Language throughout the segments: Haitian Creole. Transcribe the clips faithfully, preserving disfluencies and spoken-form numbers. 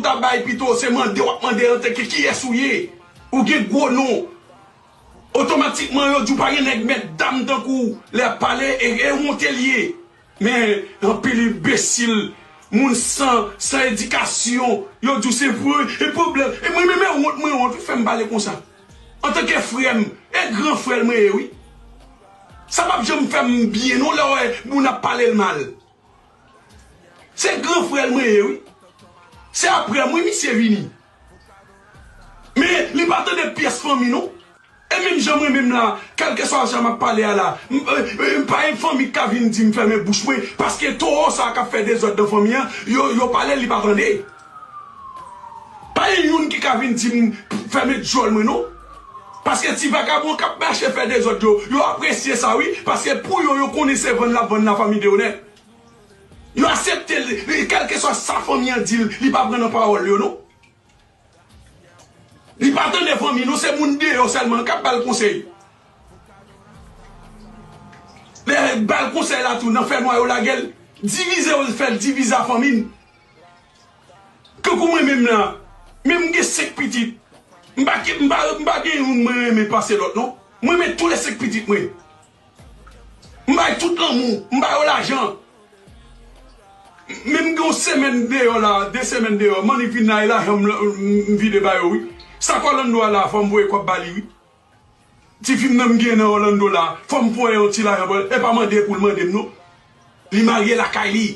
ta bay pito, se mande w ap mande antanke kiyès ou ye. Ou gen gwo non. Otomatikman, yo di w pa gen nèg mèt dam tankou w lè y ap pale, e, e wonte l ye. Men, anpil enbesil, moun san, san edikasyon, yo di w se vre, e pwoblèm. E mwen menm, e wont, mwen wont, wi, fè m pale konsa. Antanke frè m, e gran frè l mwen ye, wi. Sa p ap janm fè m byen, non, lè w wè moun ap pale l mal. Se gran frè l mwen ye, wi. Se apre m, wi, misye vini. Men, li pa tande pyès fanmi, non. E menm jan mwen menm la, kèlkeswa jan m ap pale a la, m, e, e, pa gen fanmi k ka vin di m fèmen bouch mwen, paske towo sa a k ap fè dezòd nan fanmi an, yo, yo pale l, li pa tande. Pa gen youn ki ka vin di m fèmen djòl mwen, non. Paske ti vagabon k ap mache fè dezòd yo, yo apresye sa, wi, paske pou yo, yo konnen se vann l ap vann lafanmi Deonè. Yo aksepte l, kèlkeswa sa fanmi an di l, li pa pran nan pawòl yo, non. Li pa tande fanmi, non, se moun deyò sèlman k ap ba l konsèy. Lè ba l konsèy la tou, nan fènwa yo lage l, divize yo fè l divize a fanmi l. Kankou mwen menm la, menm m gen senk pitit, m pa, m pa, m pa gen youn mwen renmen pase lòt, non. Mwen renmen tou le senk pitit mwen. M bay tout lanmou, m ba yo lajan. Men m gen yon semèn deyò la, de semèn deyò, Mannik vin la, e lajan m, m, m vide ba yo, wi. Sa k Orlando a la, fò m voye kòb ba li, wi. Tifi m nan m gen nan Orlando la, fò m voye yon ti lajan ba l. E pa mande pou l mande m, non. Li marye lakay li.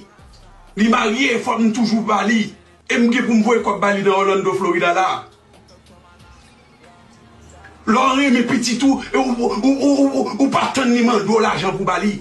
Li marye, fò m toujou ba li. E m gen pou m voye kòb ba li nan Orlando, Florida la. Lè w renmen pitit ou, e ou, ou, ou, ou, ou, ou pa tann li mande w lajan pou ba li.